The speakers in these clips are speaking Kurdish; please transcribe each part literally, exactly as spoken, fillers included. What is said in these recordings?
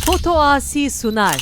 Foto Asi Sunar.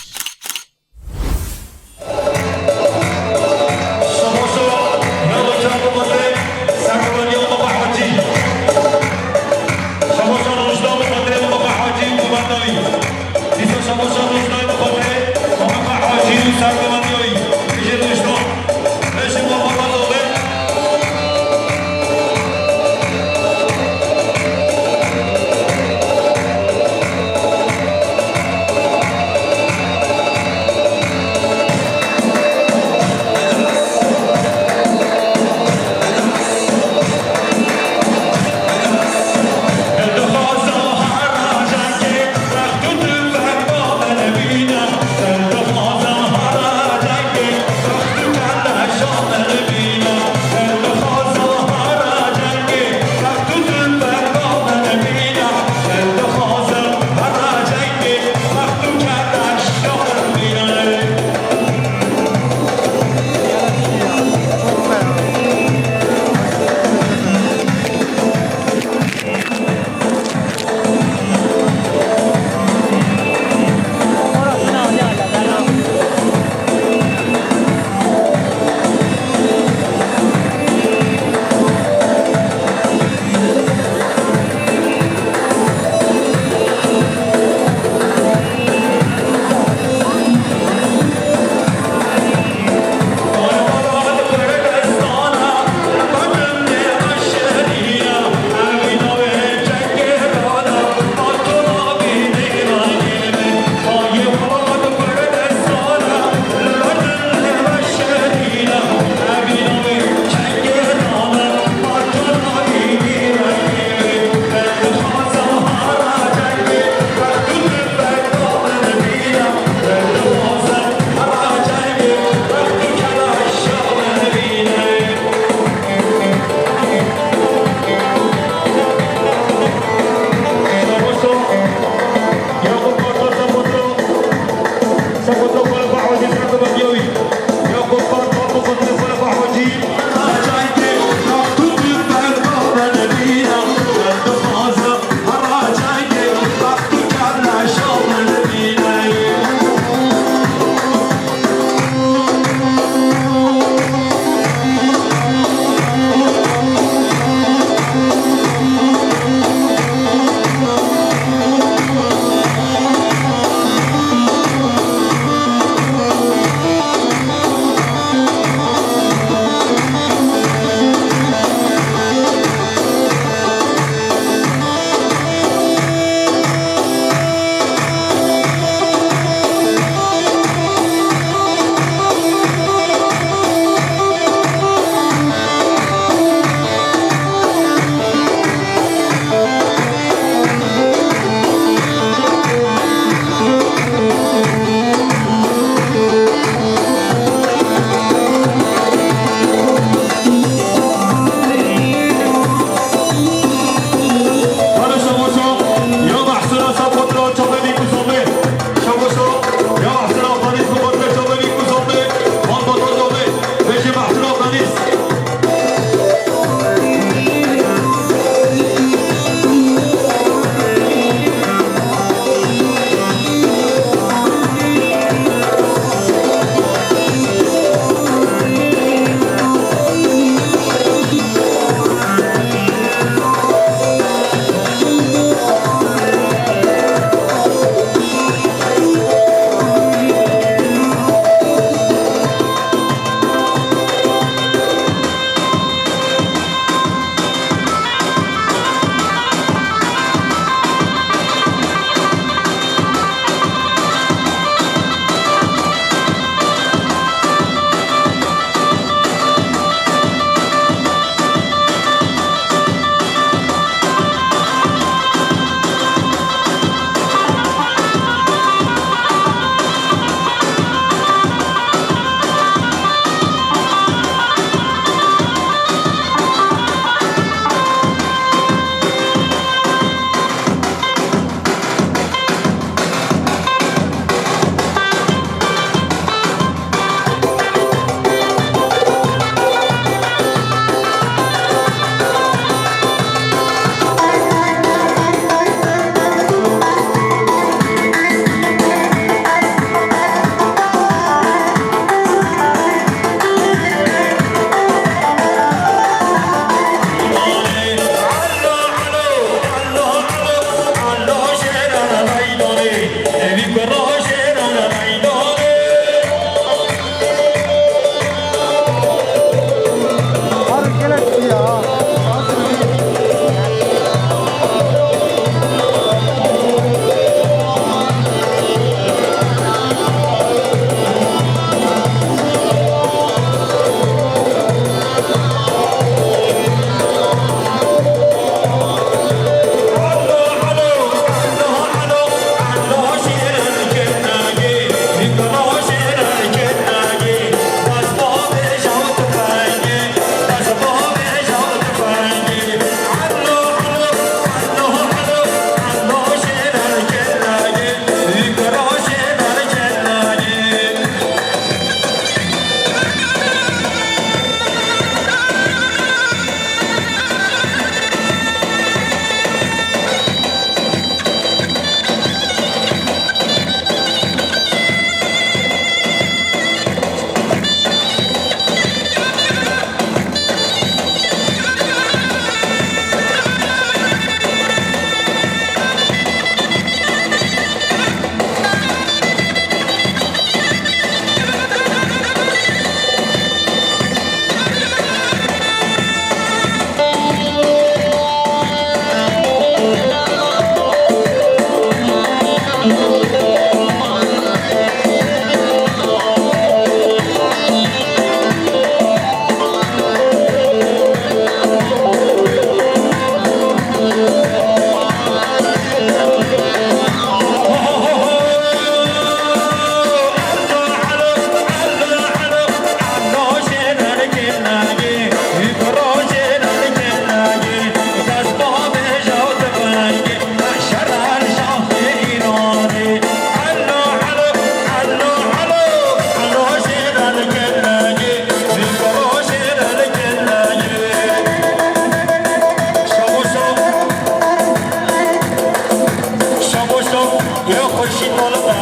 Xweşî tolika,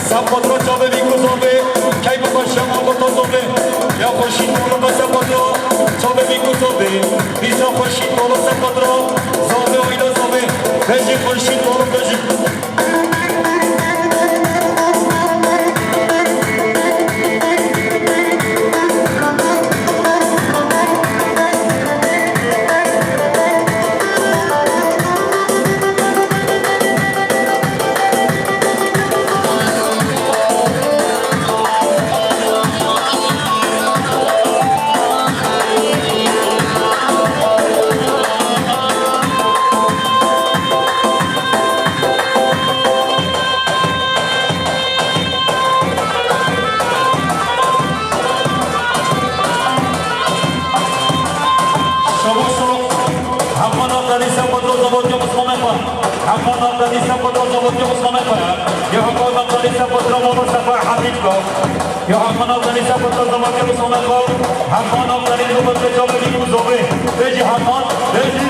Sepatro çavê vî ku zovê, keyf û xweşiya malbata zovê. Ya xweşî tolika Sepatro çavê vî ku zovê, dîsa xweşî tolika Sepatro, zovê ayda zovê, vejî xweşî tolika jî. Şevo şo, Heqan Abdelî Sepatro zavotî Osmanê xwe. Heqan Abdelî Sepatro zavotî Osmanê xwe. Yê Heqan Abdelî Sepatro mala Sefer Hemîd xwe. Yê Heqan Abdelî Sepatro zavotî Osmanê xwe. Heqan Abdelî zavotî çavê vî ku zovê. Vejî Heqan, vejî.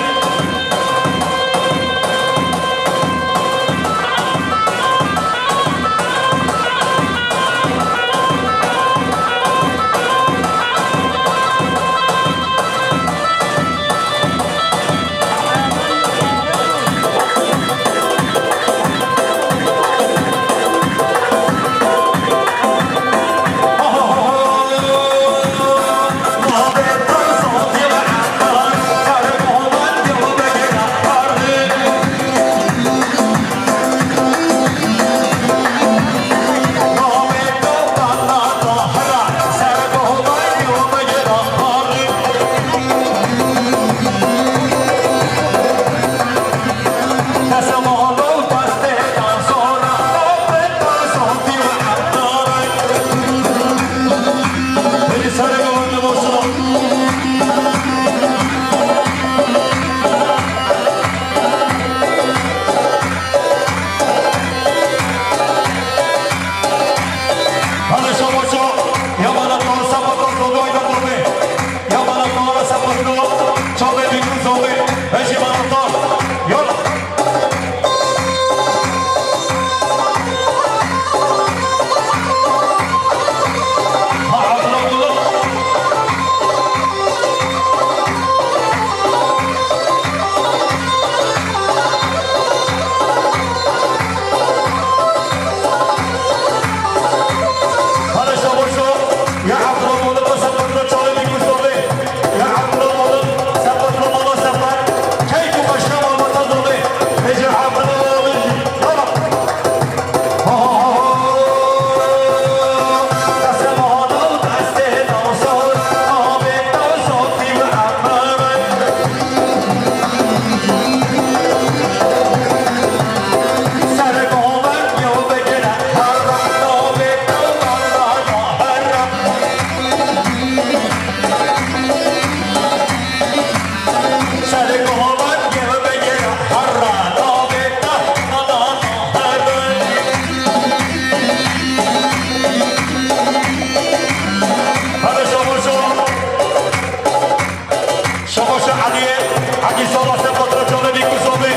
Şebaşa Eliyê Hecî Sala Sepatra çavê vî ku zovê,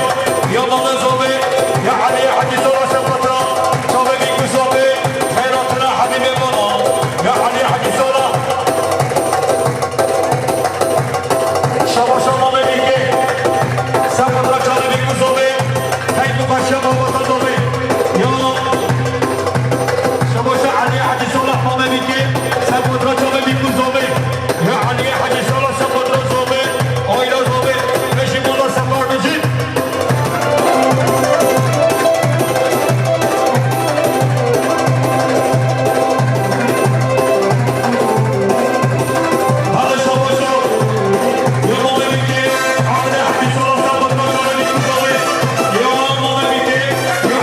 ya Mame zovê, ya Eliyê Hecî Sala Sepatra çavê vî ku zovê, xeyratira Hemîmê Bala, ya Eliyê Hecî Sala. Şebaşa Mame Mîrkê Sepatra çavê vî ku zovê, keyf û xweşiya malbata zovê, ya Şebaşa Eliyê Hecî Sala Mame Mîrkê Sepatra çavê vî ku zovê. Ya Eliyê Hecî Sala Sepatra zovê, ayda zovê, vejî mala Sefer Mecîd. Hadi şabaşo. Ya Mame Mîrkê, Eliyê Hecî Sala Sepatra çavê vî ku zovê. Ya Mame Mîrkê, ya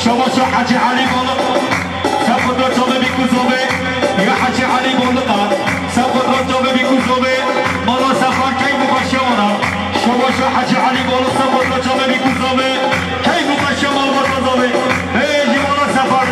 Şabaşa Hacı Ali Balık. Sen fotoğrafı bir kuzove. Ya Hacı Ali Balık ha. Sen fotoğrafı bir kuzove. Mala Sefar keyf bu başa vara. Şabaşa Hacı Ali Balık. Sen fotoğrafı bir kuzove. Keyf bu başa mal vata zove. Hey, Mala Sefar.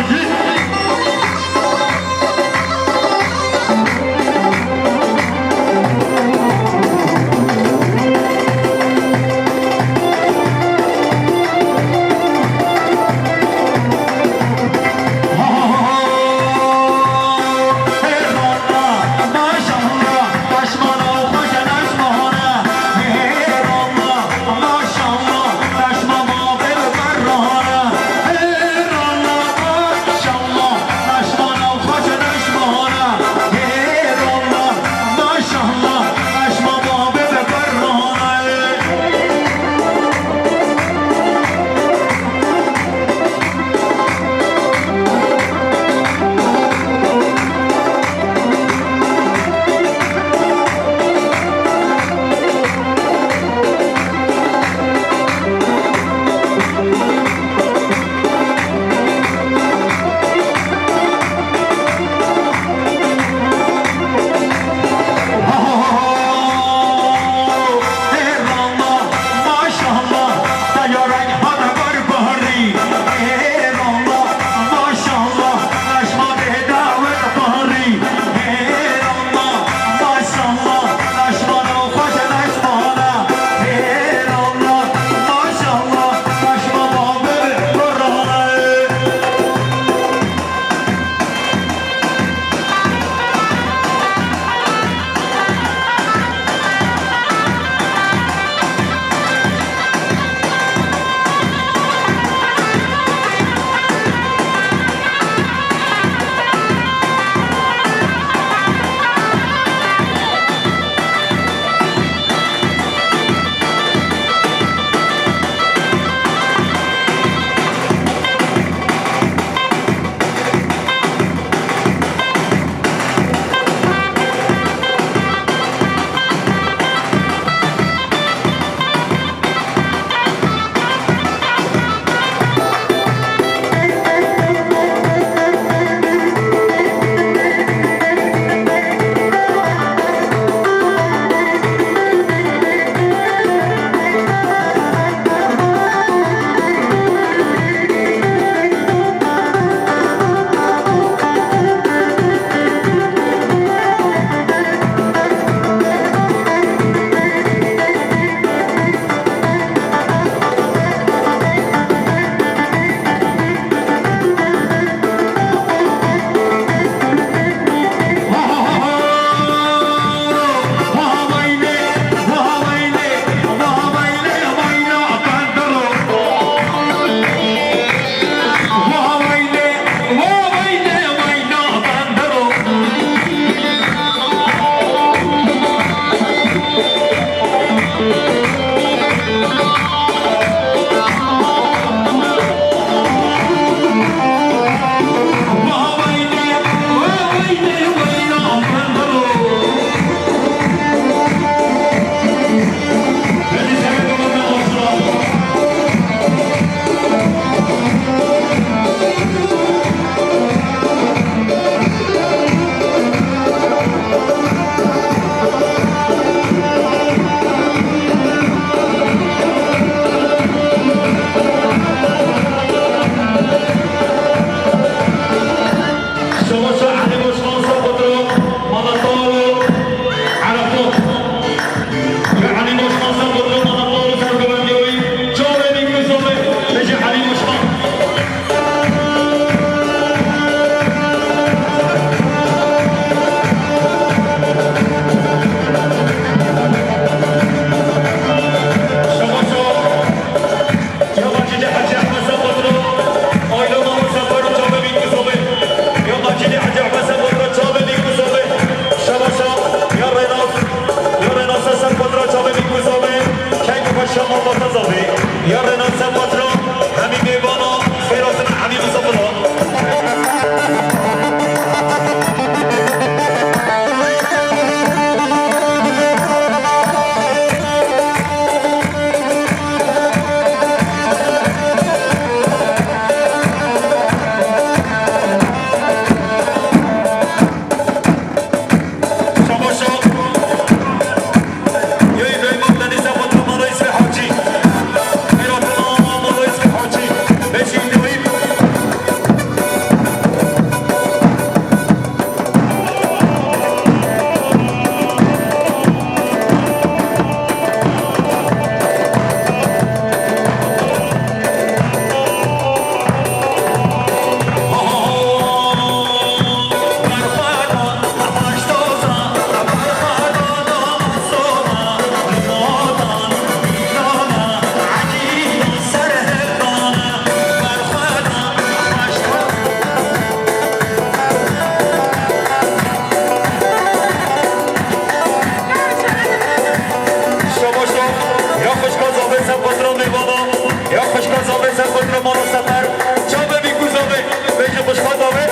Xwe re mala Sefer, çavê bî ku zavê, vê jî xwişka zavê.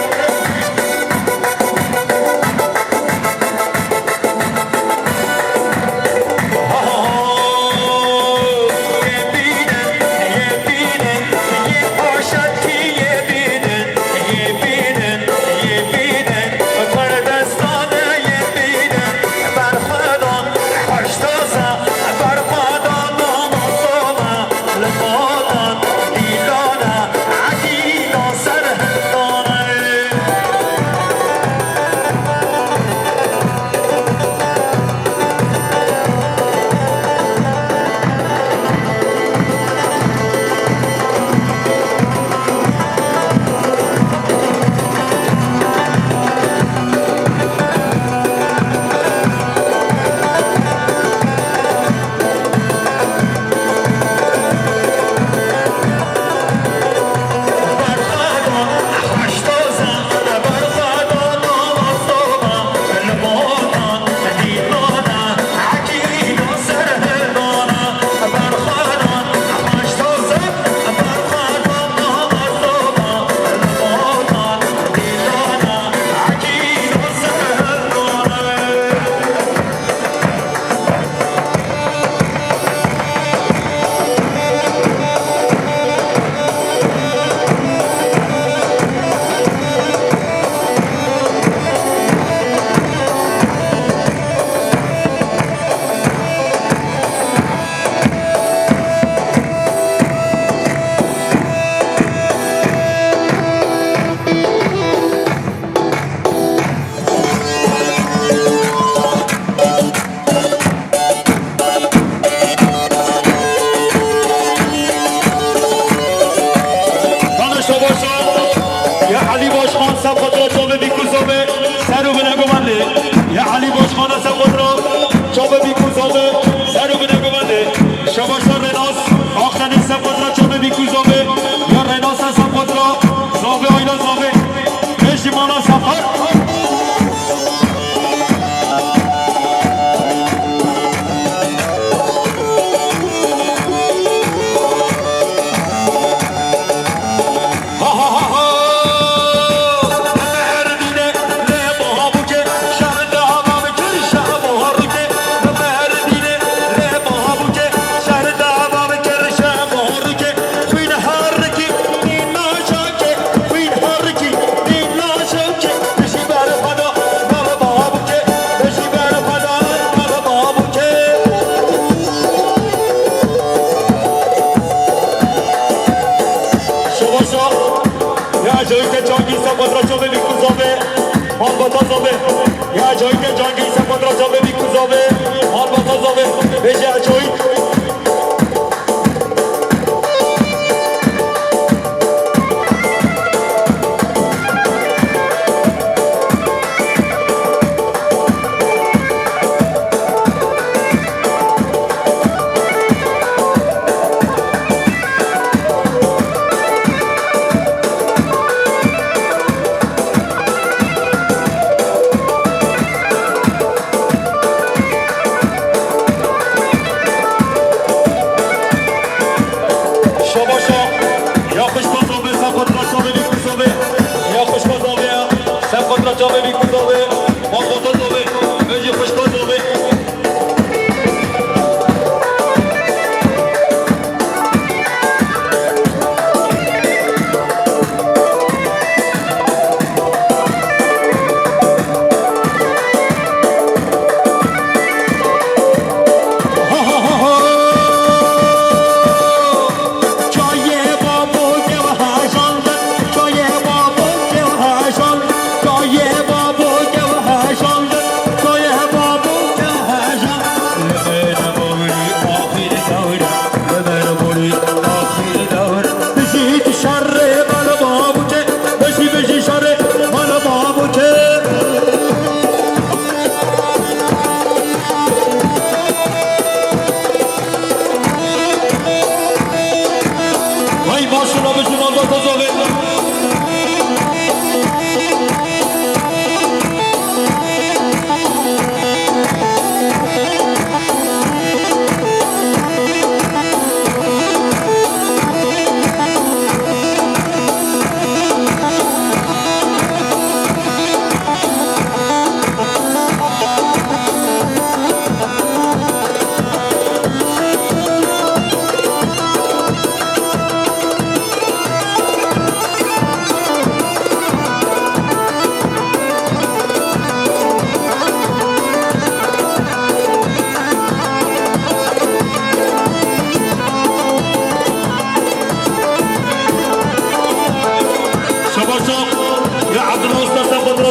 Tanışto başa, ya Ali Başkan, sen fotoğraf çabê bî ku zavê, ser û bine gumandê. Ya Ali Başkan, sen fotoğraf çabê bî ku zavê, ser û bine gumandê. Şabaşa Renas, Akdeniz, sen fotoğraf çabê bî ku zavê, ya Renas, sen fotoğraf zavê, ayla zavê. Beşî mala Sefer. Şovaşa, ya Coyke Cangî, sen fotoğraf çabê bî ku zavê, malbata zavê. Ya Coyke Cangî, sen fotoğraf çabê bî ku zavê, malbata zavê. Bêje Coyke. Şabaşa, ya xwişka zavê, sen xwe dira çavê bî ku zavê. Ya xwişka zavê ya, sen xwe dira çavê bî ku zavê. Malbata zavê, vê jî xwişka zavê. Vay maşallah, bütün Allah kazanır.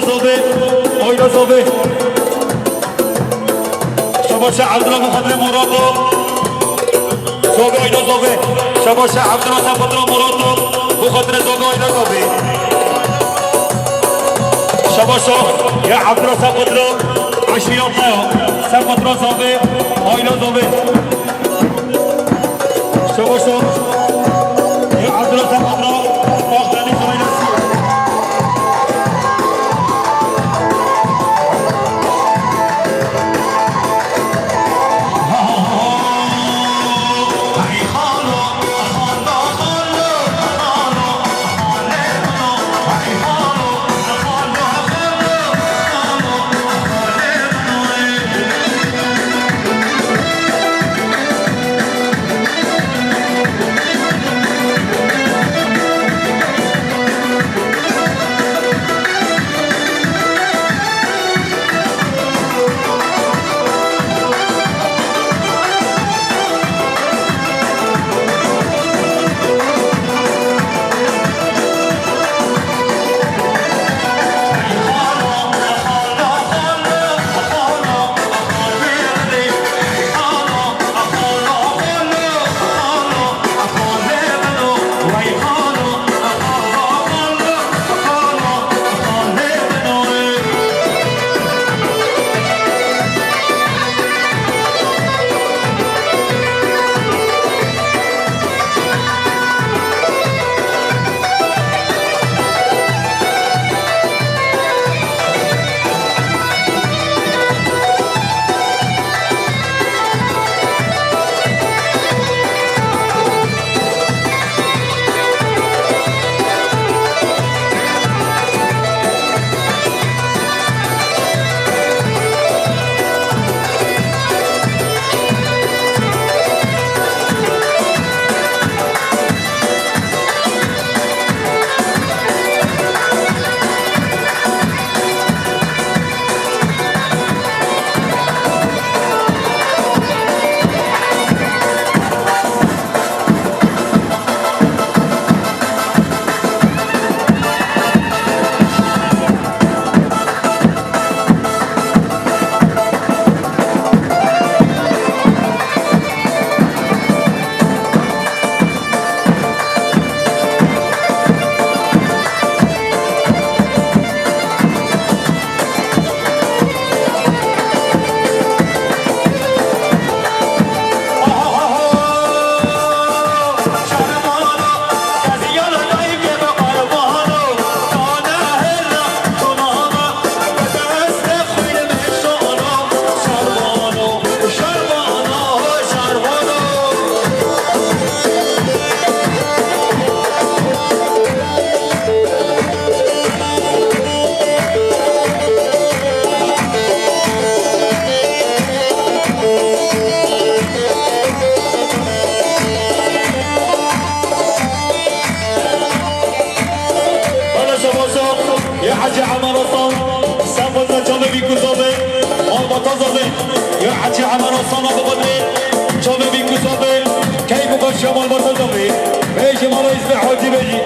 Zovê, Oyla Zovê. Şabaşa Evdira bi xatirê Murato. Zovê, Oyla Zovê. Şabaşa Evdira Sefatra Murato. Bi xatirê Zovê, Oyla Zovê. Şabaşa ya Evdira Sefatra. Eşîra Tayo. Sefatra Zovê, Oyla Zovê. Şabaşa ya Evdira Sefatra. Bak, deniz oynasın. Ana şabaşa ya Hacı Aman Hasan, sen fazla çavê bî ku zovê, malbata zovê. Ya Hacı Aman Hasan, bu kadar çavê bî ku zovê, key bu kadar şamal bata zovê. Bêjî mala İsmet Hacı bêjî.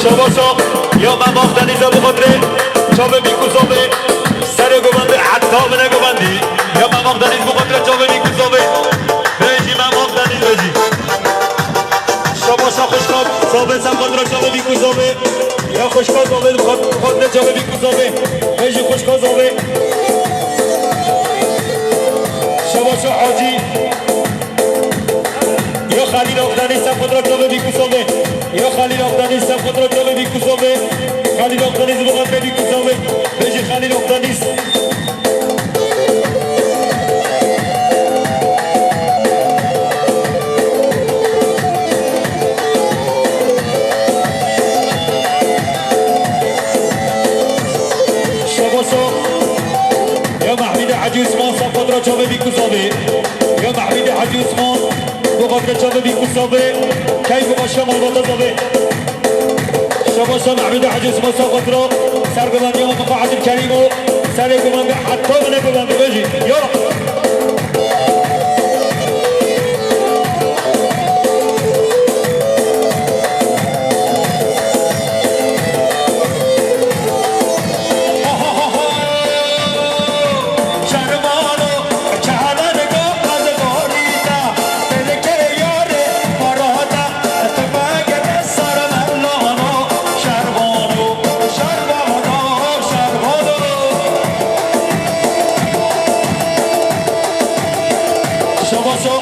Şabaşa ya Memaq Denîze bi xatirê çavê bî ku zovê, serê govendê heta bine govendî. Ya Memaq Denîz bi xatirê çavê bî ku zovê. Bêjî Memaq Denîz bêjî. Şabaşa xwişka zovê, sen xatirê çavê bî ku zovê. Ya xwişka zovê, xat-, xatirê çavê bî ku zovê. Bêjî xwişka zovê. Şabaşa Hacî. Ya Xalîl Akdenîz, sen xatirê çavê bî ku zovê. Ya Xalîl Akdenîz, sen xatirê çavê bî ku zovê. Xalîl Akdenîz, bu xatirê bî ku zovê. Bêjî Xalîl Akdenîz. Şabaşa ya Mehmîdê Hecî Osman, sen xatirê çavê bî ku zovê. Ya Mehmîdê Hecî Osman, bu xatirê çavê bî ku zovê. Keyf û xweşiya malbata zovê. Şabaşa Mehmûdê Hecî Osman Saqatro, ser gumandiya Mustafa Ebdulkerîm û serê gumandê heta bine gumandê bêjî. Ya. Şabaşo,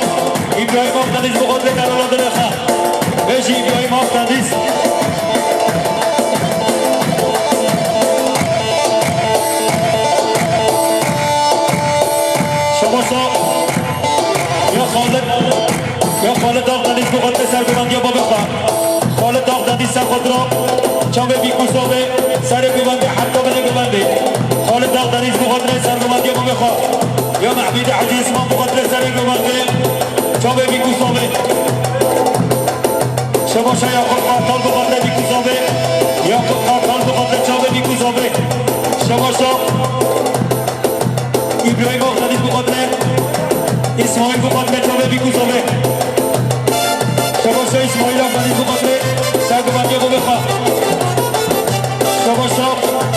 İbrahim Akdeniz bu kadar kararlı. Bêjî İbrahim Akdeniz. Şabaşo. Ya Xalid, ya Xalid Akdeniz bu kadar ser gumandiya babê xwe. Xalid Akdeniz ser xwe dira. Çavê bîkû savê, serê gumandê heta binê gumandê. Xalid Akdeniz bu kadar ser gumandiya babê xwe. Ya Mehmûdê Hecî Osman bu kadar serê gumandê. Çavê bîkû savê. Şabaşa Yakup Kartal bu kadar bîkû savê. Yakup Kartal bu kadar çavê bîkû savê. Şabaşa İbrahim Akdeniz bu kadar. İsmail bu kadar çavê bîkû savê. Şabaşa İsmail Akdeniz bu kadar. Ser gumandiya babê xwe. Şabaşa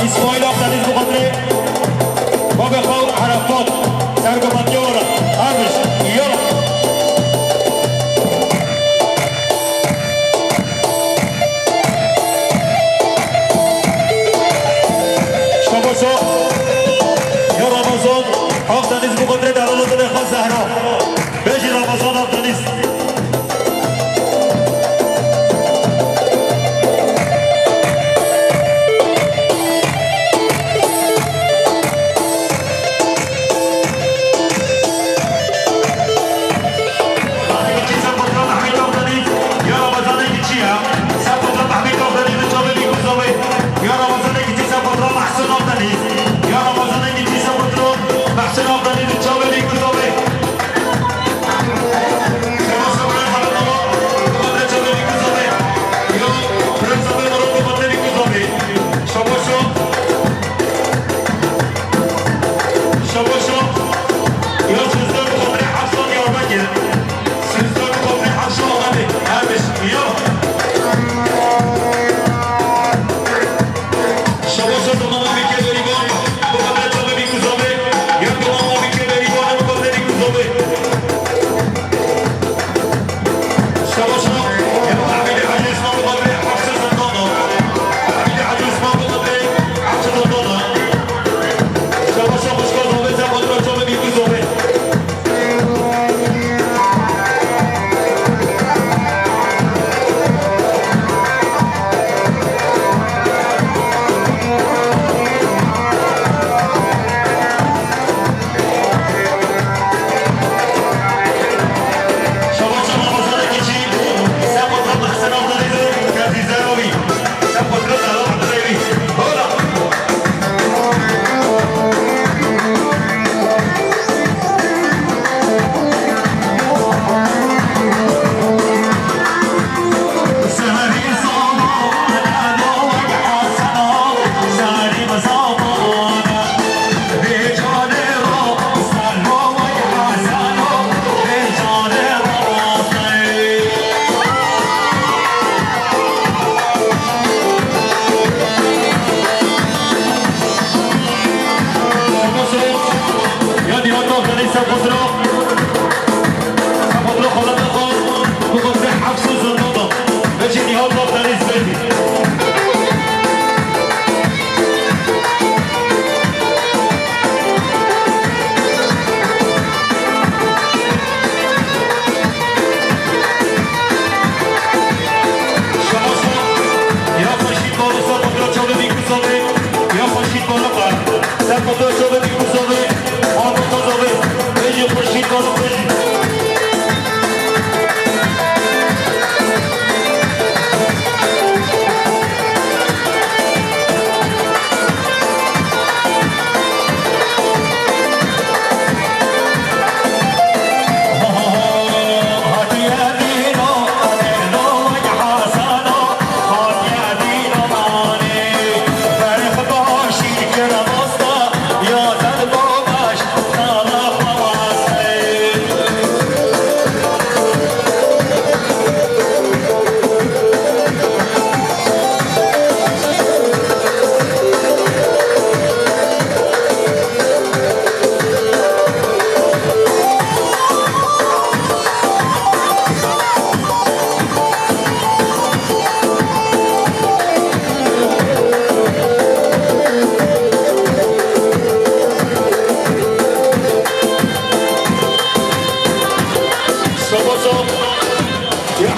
İsmail Akdeniz bu kadar. Babê xwe Arafat. Ser gumandiya we re. Armiş. Yala. Şabaşo. Ya Ramazan. Akdeniz bu kadar daraltı ne Zehra. Bêjî Ramazan Akdeniz.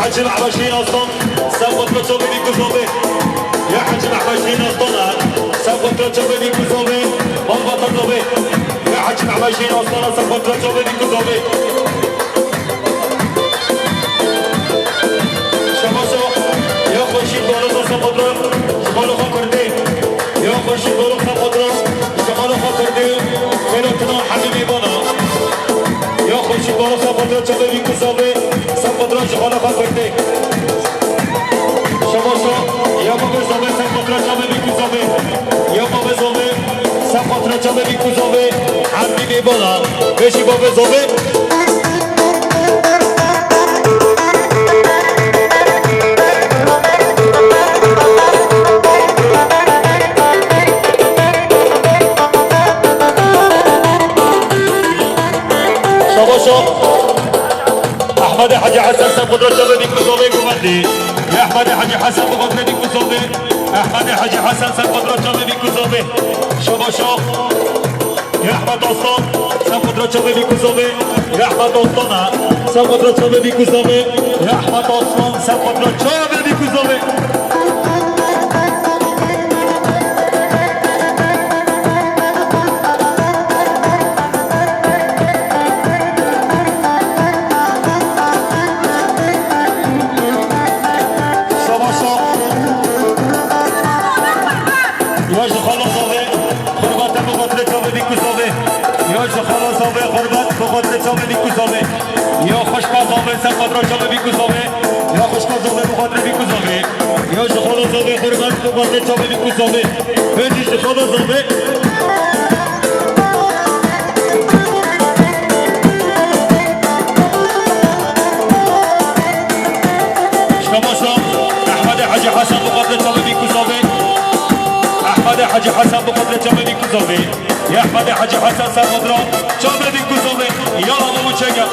Hacı Mehmet Şirin Aslan, sen kontrol çabê Bîkûzovê. Ya Hacı Mehmet Şirin Aslan, sen kontrol çabê Bîkûzovê. Malbata Zovê. Ya Hacı Mehmet Şirin Aslan, sen kontrol çabê Bîkûzovê. Şabaşo, ya xweşî baloxa sen kontrol, ji baloxa Kurdê. Ya xweşî baloxa sen kontrol, ji baloxa Kurdê. Kêlo tuna Hemî Mêbana. Ya xweşî baloxa sen kontrol çabê Bîkûzovê. Sen kontrol ji baloxa Kurdê. Şabaşo, ya bavê Zovê sen kontrol çabê Bîkûzovê. Ya bavê Zovê sen kontrol çabê Bîkûzovê. Hemî Mêbana. Bêjî bavê Zovê. Şabaşo. Ehmedê Hecî Hesen sen kontrol çabê Bîkûzovê guvendî. Ya Ehmedê Hecî Hesen bi kontrol Bîkûzovê. Ehmedê Hecî Hesen sen kontrol çabê Bîkûzovê. Şabaşo. Ya Ehmed Aslan, sen kontrol çabê Bîkûzovê. Ya Ehmed Aslan, sen kontrol çabê Bîkûzovê. Ya Ehmed Aslan, sen kontrol çabê Bîkûzovê. Şabaşo. Ya ji xala Zovê, xurbete bi xotirê çavê Bîkûzovê. Ya ji xala Zovê, xurbet bi xotirê çavê Bîkûzovê. Ya xwişka Zovê, ser xotira çavê Bîkûzovê. Ya xwişka Zovê, bi xotirê Bîkûzovê. Ya ji xala Zovê, xurbet bi xotirê çavê Bîkûzovê. Hêdî ji xala Zovê. Şabaşo, Ehmedê Hecî Hesen bi xotirê çavê Bîkûzovê. Ehmedê Hecî Hesen bi xotirê çavê Bîkûzovê. Ya Ehmedê Hecî Hesen ser xotira çavê Bîkûzovê. Yala bû çeke.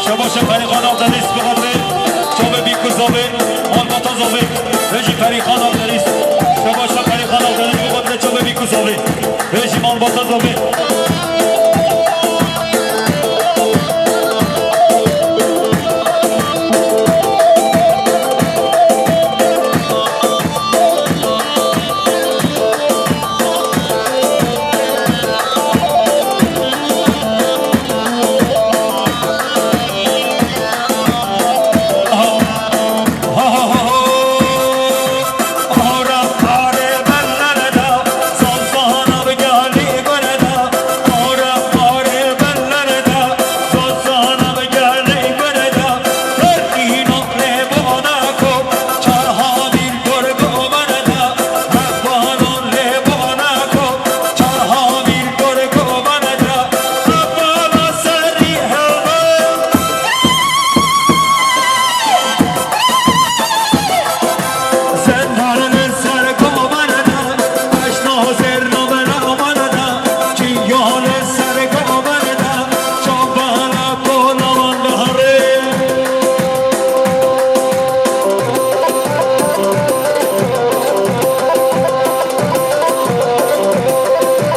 Şabaşo Ferîxan Akdeniz bi xotirê çavê Bîkûzovê. Malbata Zovê. Hêjî Ferîxan Akdeniz. Şabaşo Ferîxan Akdeniz bi xotirê çavê Bîkûzovê. Hêjî malbata Zovê.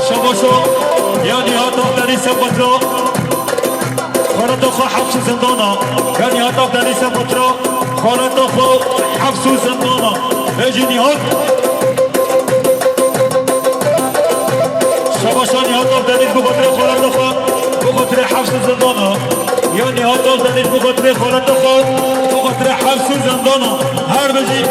Şabaşo, ya Nîhat Akdeniz ser xotira. Xaleta xwe hefs û zindana. Ya Nîhat Akdeniz ser xotira. Xaleta xwe hefs û zindana. Hêjî Nîhat. Şabaşa Nîhat Akdeniz bi xotirê xaleta xwe, bi xotirê hefs û zindana. Ya Nîhat Akdeniz bi xotirê xaleta xwe, bi xotirê hefs û zindana. Her bijî.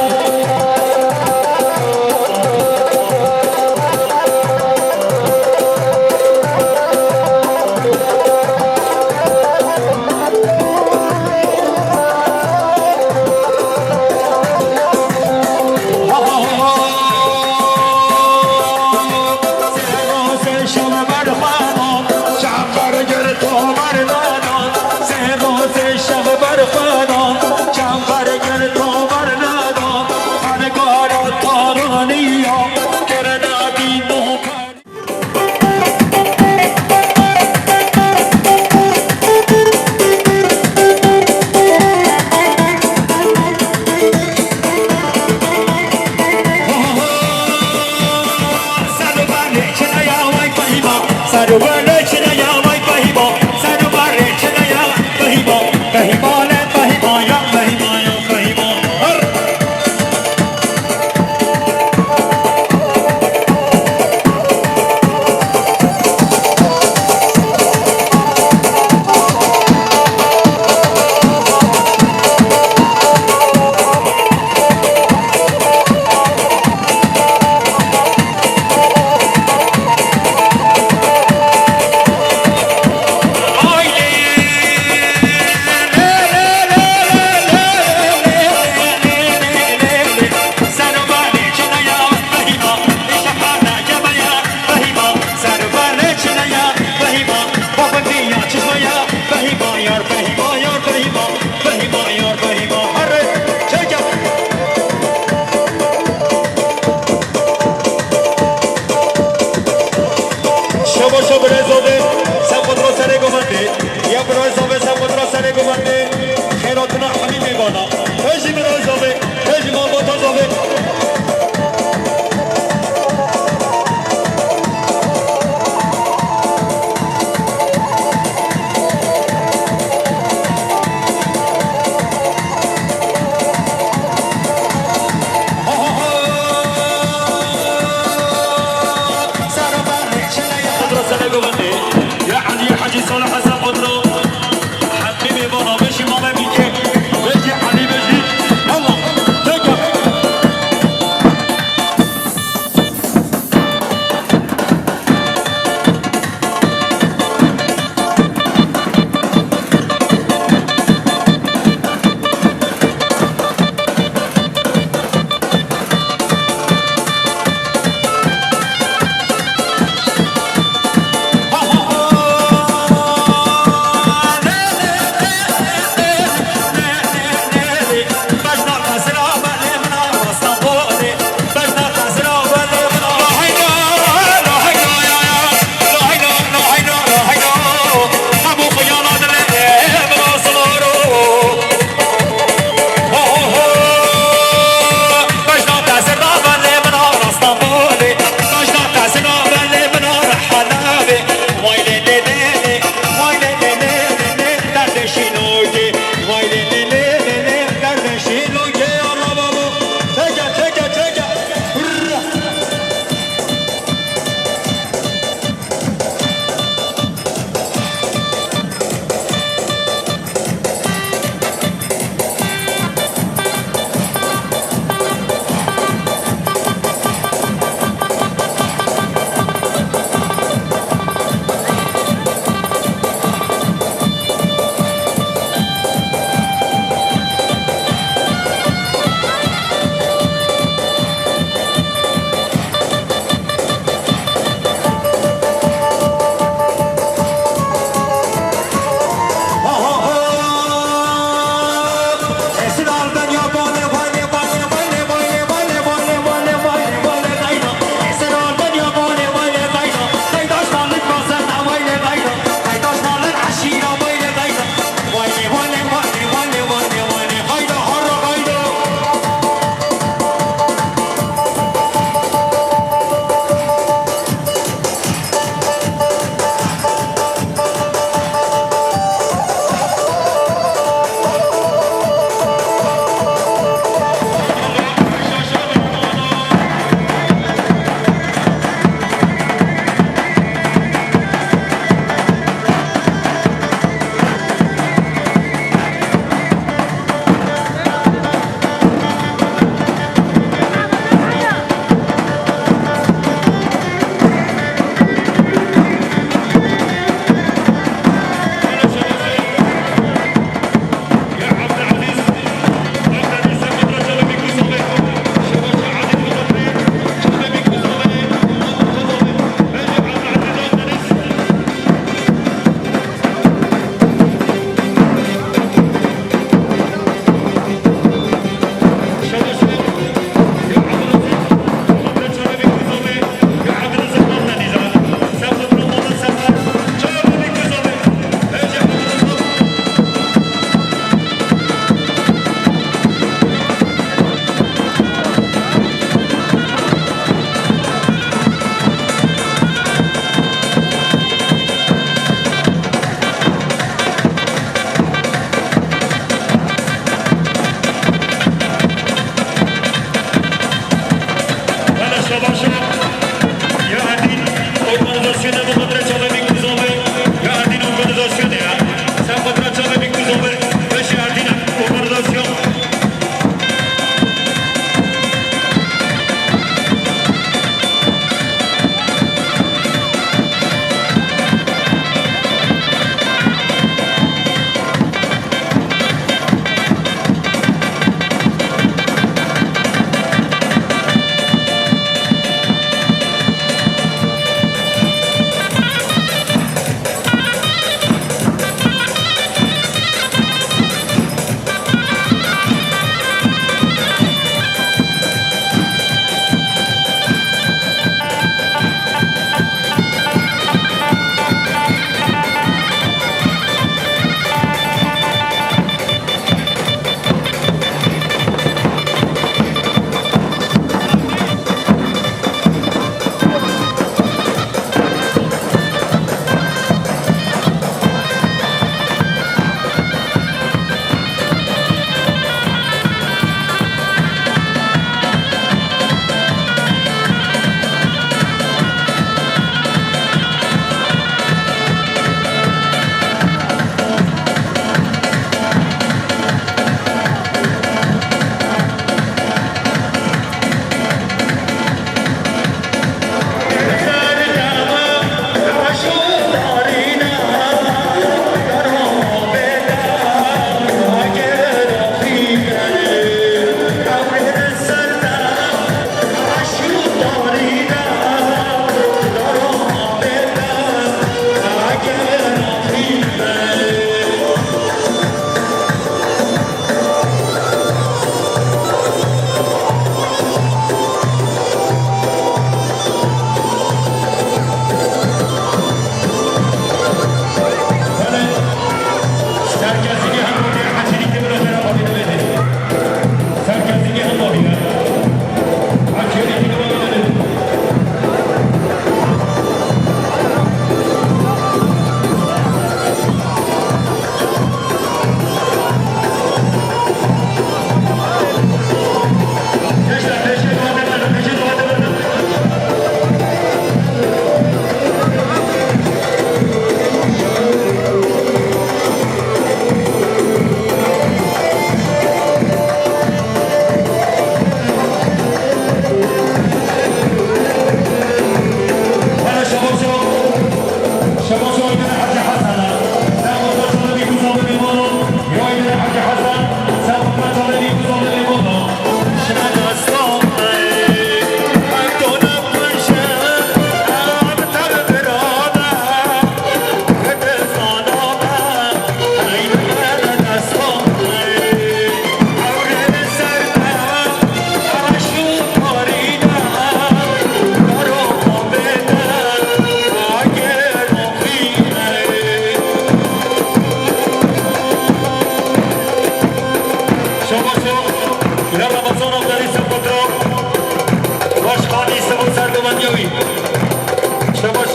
Hesen Xudro, hemî mêvana, beşî mala mîke, beşî Elî, beşî, yalla, teke.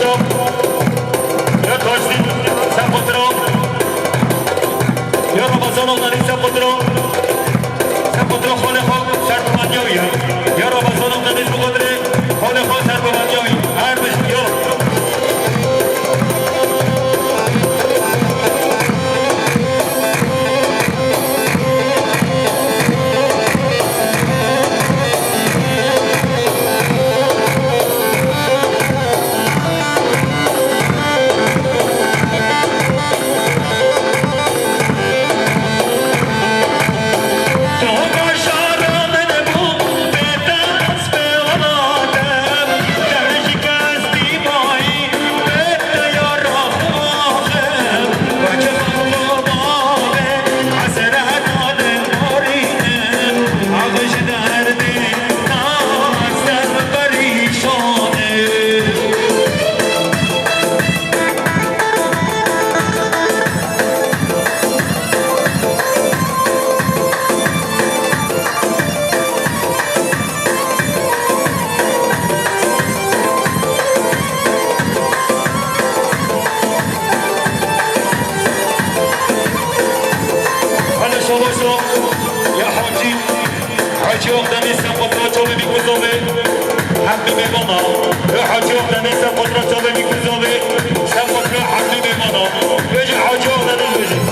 Ya Taşdîn, Seqotra. Ya Ramazan Aldanî, Seqotra. Seqotra xalê xwe ser bi manyawî ye. Ya Ramazan Aldanî ji bo xatirê xalê xwe ser bi manyawî. Her bijî ya. Hele şabaşo ya Hacî. Hacî Akdenî Seqotra çavê bî kuzavê. Hemî mêvana. Ya Hacî Akdenî Seqotra çavê bî kuzavê. Seqotra hemî mêvana. Bêjin Hacî Akdenî bêjin.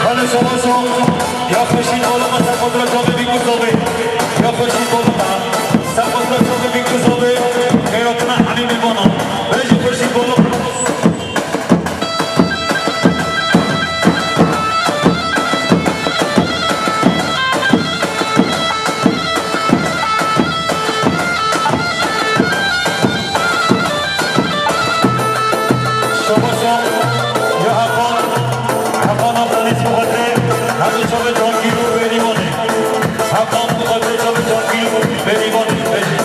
Hadi şabaşo. Ya Xurşîd oğlum, sen kontrol çaldı bir kuz oldu. Ya Xurşîd oğlum, sen kontrol çaldı bir kuz oldu. Xeyratına Halî Mêvana. Bêjin Xurşîd oğlum. Şabaşo, ya Hakan, Hakan Abdaliz Muhadre, Hakan Çavê Cangîr û Bêrîvanê. Hakan Muhadre Çavê Cangîr û Bêrîvanê. Bêjin.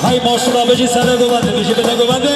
Hay maşallah, bijî sere govende, bijî bine govende.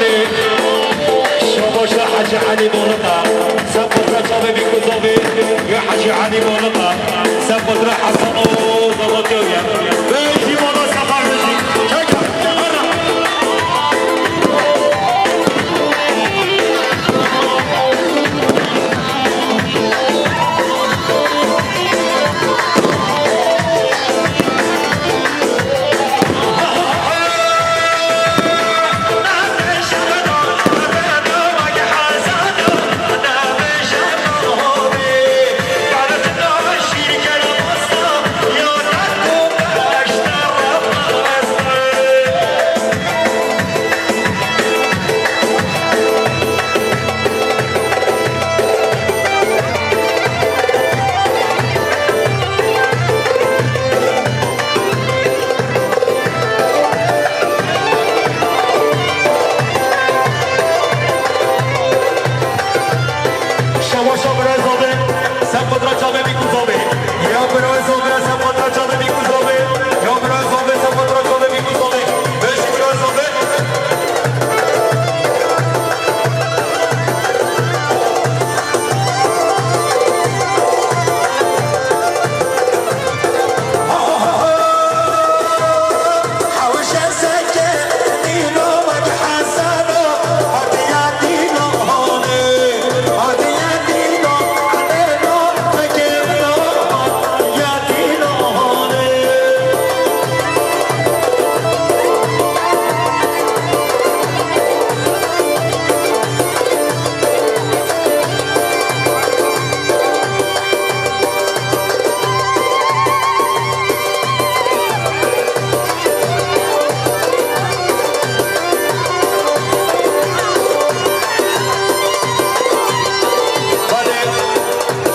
Belê, şabaş e Hecî Elî Maliqa. Ser xatirê çavê bîk û zavê ya Hecî Elî Maliqa. Ser xatirê Hesen û Zavatya ye. Bêjî mala sefa bijî. Çeka, ara.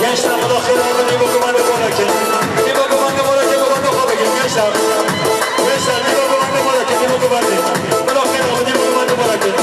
Gençler, Xweda xêr hatin, dî bo ku me li bo nekin. Dî bo ku me li bo nekin, ku me li xwe bikin, gençler. Gençler, dî bo ku me li bo nekin, dî bo ku me li. Xweda xêr hatin, dî bo ku me li bo nekin.